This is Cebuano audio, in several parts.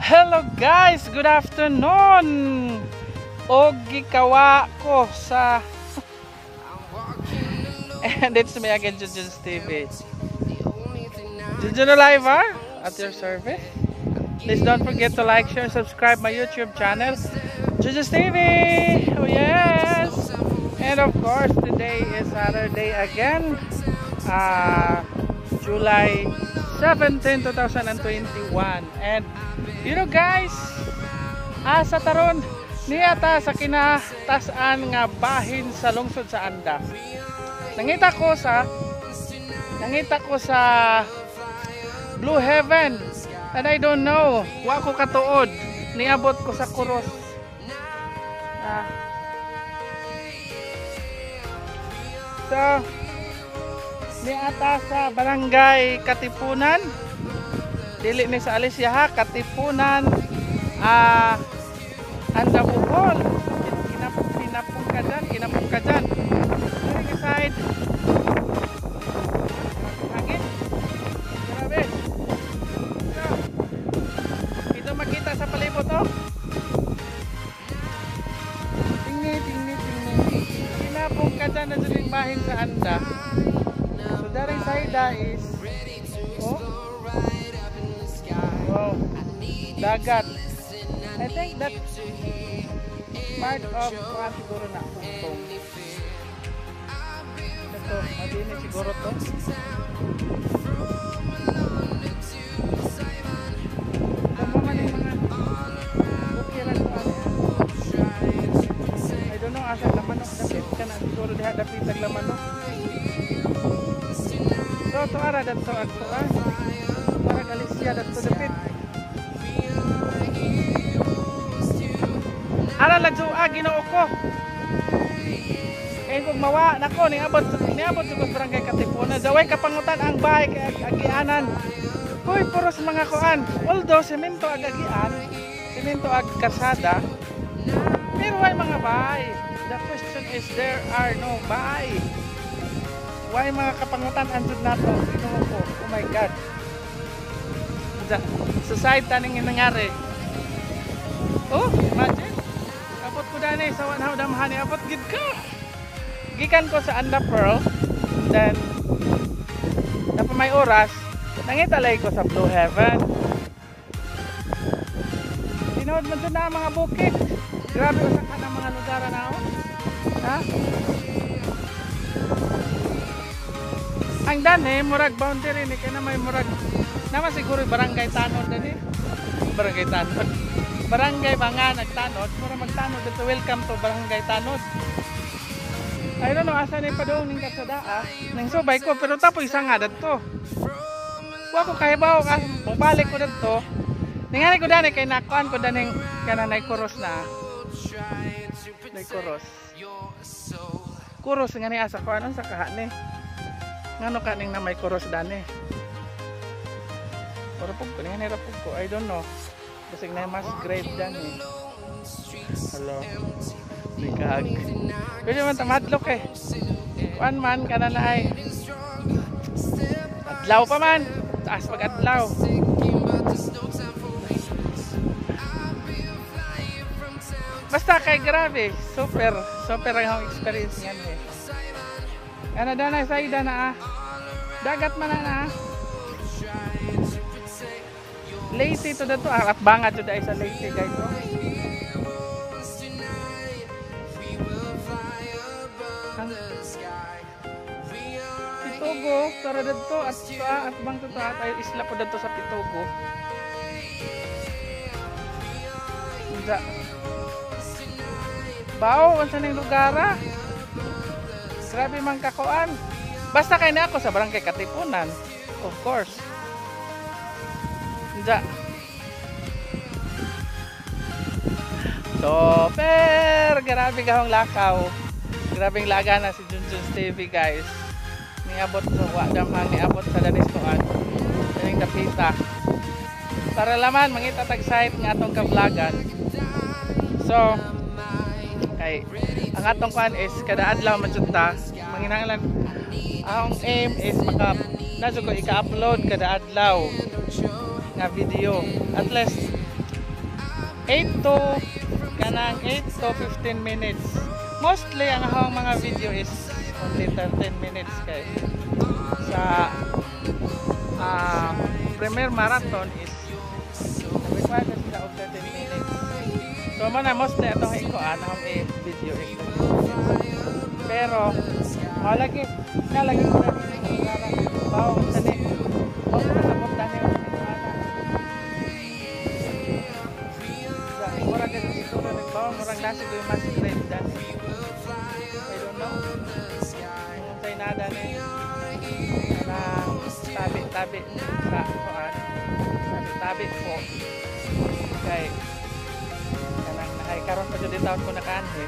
Hello guys, good afternoon. Og gikawa ko sa And it's me again, Junjun's TV. Junjun Oliver at your service. Please don't forget to like, share, and subscribe my YouTube channel, Junjun's TV. Oh yes. And of course, today is Saturday again. July 17, 2021. And you know guys, asa taron niya ta sa kinatasan nga bahin sa lungsod sa Anda. Nangita ko sa Blue Heaven and I don't know, wa ko katuod, niabot ko sa kuros. Ah. So, niata sa Barangay Katipunan. Dili ni sa Alicia ha, Katipunan, Anda Bohol. Kinapong ka dyan, kinapong ka dyan. Dari side. Hangin. Grabe. So, ito makita sa palibot, oh. Tingni, tingni, tingni. Kinapong ka dyan na dyan yung bahin sa Anda. So, daring side is, oh, wow, dagat. I think that's part of kuan siguro na tungtong. Ito, madini siguro to. Tama man yung mga bukiran ko ano. I don't know asa lamanok dapit ka na siguro diha dapit ang lamanok. So to ara dadto agto ah. Para Galicia dadto dapit. Ara lagyo ah, Ginoo ko. Kay kung mawa nako niabot sa Barangay Katipunan. Daway kapangutan ang bahay kay agianan. Hoy, puros mga kuan. Although semento ag agian, semento ag karsada, pero way mga bahay. The question is there are no bahay. Why mga kapangutan andun nato? Ginoo ko. Oh my God. Sa side taning nangyari. Oh, imagine. Abot ko dani sa Wanhaw Damhani, abot gid ko. Gikan ko sa Anda Pearl. Then napa may oras, nangita lay ko sa Blue Heaven. Tinuod man jud na ang mga bukid. Grabe usa ka na mga lugar na oh. Ha? Ang dani murag boundary ni kay na may murag naman siguro Barangay Tanod dani. Barangay Tanod. Barangay Banga nagtanod, mura magtanod dito, welcome to Barangay Tanod. I don't know asa ni padung ning karsada ah. Nang subay ko pero tapoy isa nga dadto. Wa ko kahibaw ka mobalik ko dadto. Ningani ko dani kay nakuan ko daning kana nay kuros na. Nay kuros. Kuros nga ni asa ko anon sa kahani. Ngano kaning na may kuros dani. Pero pug ko ningani ra pug ko, I don't know. Basig na mas grave dani. Hello. Likag. Pwede man tamadlok eh. Kuan man kana na ay. Adlaw pa man. Taas pag adlaw. Basta kay grabe, super, super ang experience niyan eh. Ano dana sa ida na ah. Dagat man na ah. Leyte to dato ah, at banga to dai sa Leyte guys oh. Pitogo, tara dadto at at bang to at ay isla po dadto sa Pitogo. Unsa? Bao, unsa ning lugar ah? Grabe man kakuan. Basta kay na ako sa Barangay Katipunan, of course. Unsa? So, per grabe kahong lakaw. Grabeng laga na si Junjun's TV guys. Niabot sa wa damhang niabot sa Danistoan. Daning dapita. Para laman mangita tag site nga atong ka-vlogan. So, kay ang atong kuan is kada adlaw man jud ta. Manginahanglan ang aim is maka na ko ika-upload kada adlaw nga video. At least 8 to kanang 8 to 15 minutes. Mostly ang akong mga video is only 13 minutes kay sa Premier Marathon is required na sila og 13 minutes. So mo na mostly atong ikuan, akong i-video is 13 minutes. Pero mao lagi na lagi ko na bawang tani. Wa ko kasabot dani og ana. Murag kasi siguro nagbawang, murag nasi ko yung mass grave dani. I don't know. Kung nada ni kanang tabi-tabi sa kuan. Tabi-tabi po. Kay kanang ay karon pa jud taon ko nakaanhi.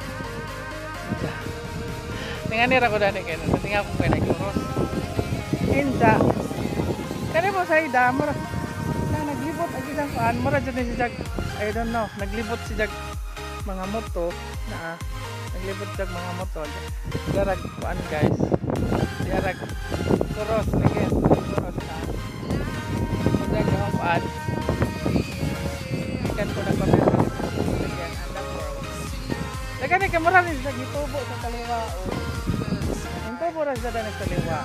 Tingani ra ko dani kay tingnan ko kay nagkuros. Inda. Kani mo sa ida mura na naglibot ang isang kuan, mura jud ni si Jag. I don't know, naglibot si Jag mga moto na naglibot jag mga moto. Darag kuan, guys. Darag kuros again, kuros na. Jag ang kuan. Ikan ko nagpapel again and the world. Dagan ni kamura ni siya gitubo sa kaliwa o. Ang tubo ra siya dani sa kaliwa.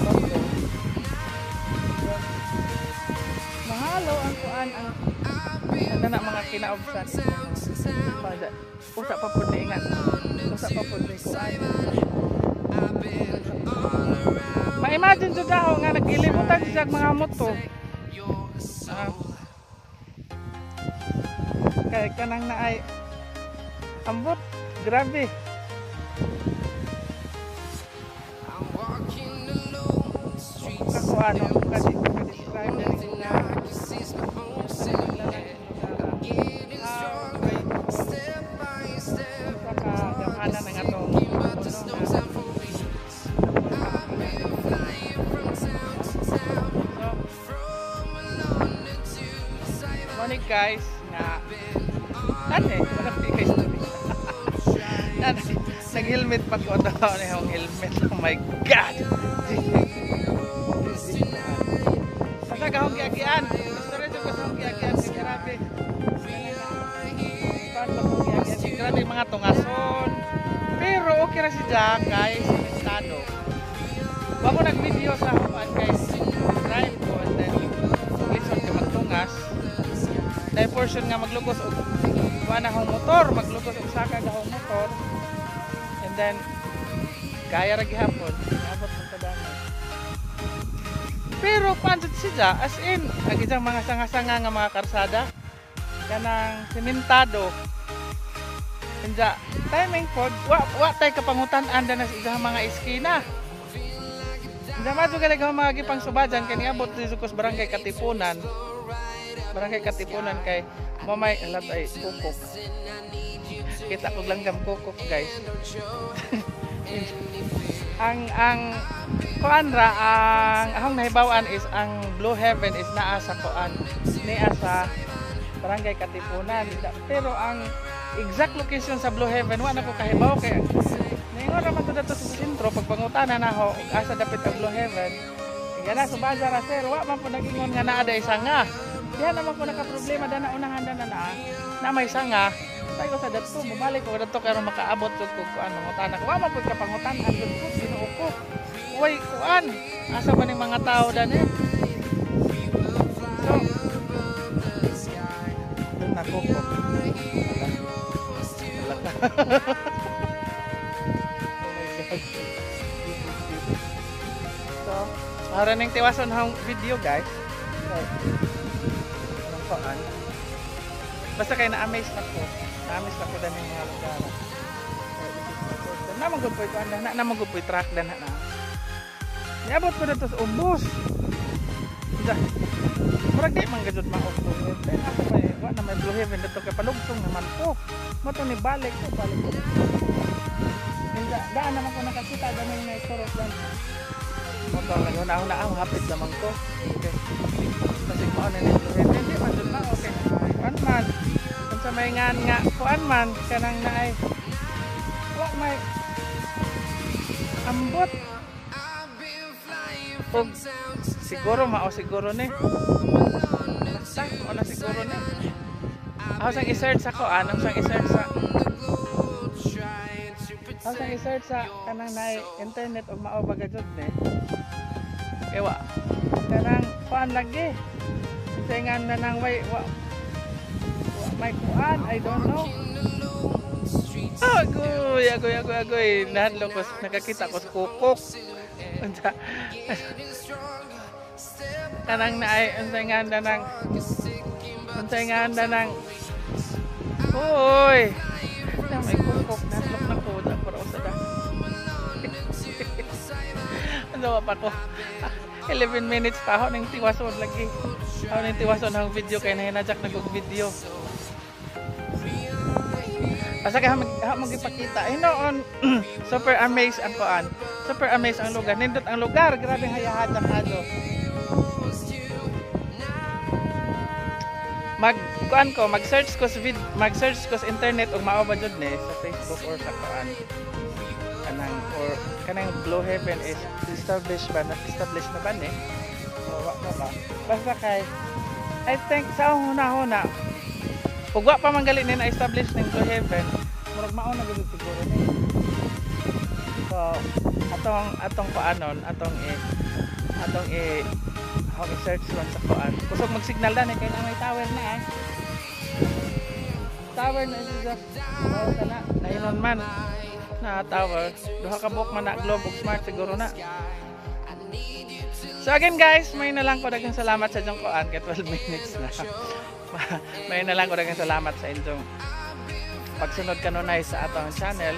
Moto. Mahalo ang kuan, ang ano na mga kinaobsan. Pada usa pa pud ni nga. Usa pa pud ni kuan. Ma-imagine jud ako nga nagilibutan siya mga moto. Ah. Kay kanang naay ambot, grabe. Kakuano, kasi ka-describe na rin na sa kagamhanan ng atong puno nga. So, morning guys nga ate, wala kay story. Nag-helmet pa ko to. Ano yung helmet? Oh my God! Basta gahong giagian. Story ko sa giagian. Grabe. Grabe mga tungason. Pero okay ra si Jack, guys. Simentado. Wa ko nag-video sa kuan, guys. Drive ko and then lisod ka magtungas. Dahil portion nga maglugos og kuan akong motor, maglugos og saka akong motor. And then kaya ra gihapon, niabot man ta dani. Pero kuan jud siya, as in ang isang mga sanga-sanga nga mga karsada kanang sementado. Inja timing pod wa tay kapangutan-an na sa isang mga eskina. Inja madto ka mga gipang subajan kay niabot dito sa Barangay Katipunan. Barangay Katipunan kay mamay alat ay kukok. Kita ko langgam kukok, guys. Ang kuan ra ang akong nahibaw-an is ang Blue Heaven is naa sa kuan, niya sa Barangay Katipunan. Pero ang exact location sa Blue Heaven wa na ko kahibaw kay ningon ra man to dato sa sentro. Pagpangutana nako og asa dapit ang Blue Heaven, ingana subaza ra sir, wa man po nag-ingon nga naa day sanga. Diha naman ko nakaproblema dana unahan dana na na may sanga. Tay ko sa dadto, mobalik ko dadto karon makaabot jud ko kuan mangutana ko. Wa man pud kapangutan-an jud ko, Ginoo ko. Way kuan, asa ba ning mga tao dani? So, dun na ko ko. Wala ka. Oh my God. So, para ning tiwason hang video, guys. So, anong kuan? Basta kay na-amaze ako. Na-amaze ako dani mga lugar. Na man gud po'y kuan na, na man gud po'y truck dan na. Niabot ko dito sa ubos. Da. Murag di man gud mao Blue Heaven. Ako pa eh, wa na may Blue Heaven dito kay palugsong naman ko. Mo to ni balik ko, balik ko. Inda, daan naman ko nakakita dani may turok dan. Mo to naghuna-huna ah, hapit naman ko. Okay. Basig mao na ni Blue Heaven, di man jud mao kay kuan man. Kung sa may ngan nga kuan man kanang naay wa may ambot. Og siguro mao siguro ni. Basta mao na siguro ni. Ako sang i-search sa kuan, ang sang i-search sa ako sang i-search sa kanang na internet og mao ba jud ni. Ewa. Kanang kuan lagi. Kasi nga na nang way wa, wa may kuan, I don't know. Agoy, agoy, agoy, agoy. Nahadlok ko, nakakita ko sa kukok. Unsa? Kanang na ay, unsa nga na nang, unsa nga na nang, uy! Na may kukok, nahadlok na ko, da para usa da. Ano pa ko? 11 minutes pa ako nang tiwason lagi. Ako nang tiwason ang video kay nahinadyak na kog video. Asa kay mag magipakita. Hinoon, super amazed ang kuan. Super amazed ang lugar. Nindot ang lugar. Grabe hayahadyak ato. Mag kuan ko, mag-search ko sa vid, mag-search ko sa internet og mao ba jud ni sa Facebook or sa kuan. Kanang or kanang Blue Heaven is established ba na, established na ba ni? So, wa pa ba? Basta kay I think sa huna-huna ug wa pa man gali ni na-establish ning Blue Heaven, murag mao na gud siguro ni. So, atong atong kuanon, atong i ako i-search lang sa kuan. Kusog mag-signal na kay na may tower na ah. Tower na siya. Oh, kana nainon man na tower. Duha ka buok man na Globe ug Smart siguro na. So again guys, may na lang ko daghang salamat sa inyong kuan kay 12 minutes na. May na lang ko daghang salamat sa inyong pagsunod kanunay sa atong channel.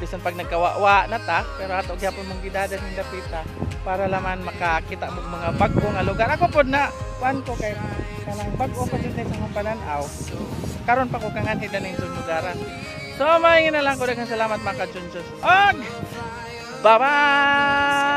Bisan pag nagkawawa na ta, pero ato gyapon mong gidadan ning dapita para laman makakita mo mga bag-o nga lugar. Ako pod na kuan ko kay kanang bag-o pa jud sa akong pananaw. Karon pa ko kanganhi ning lugaran. So may na lang ko daghang salamat, mga kajunjun. Og bye-bye.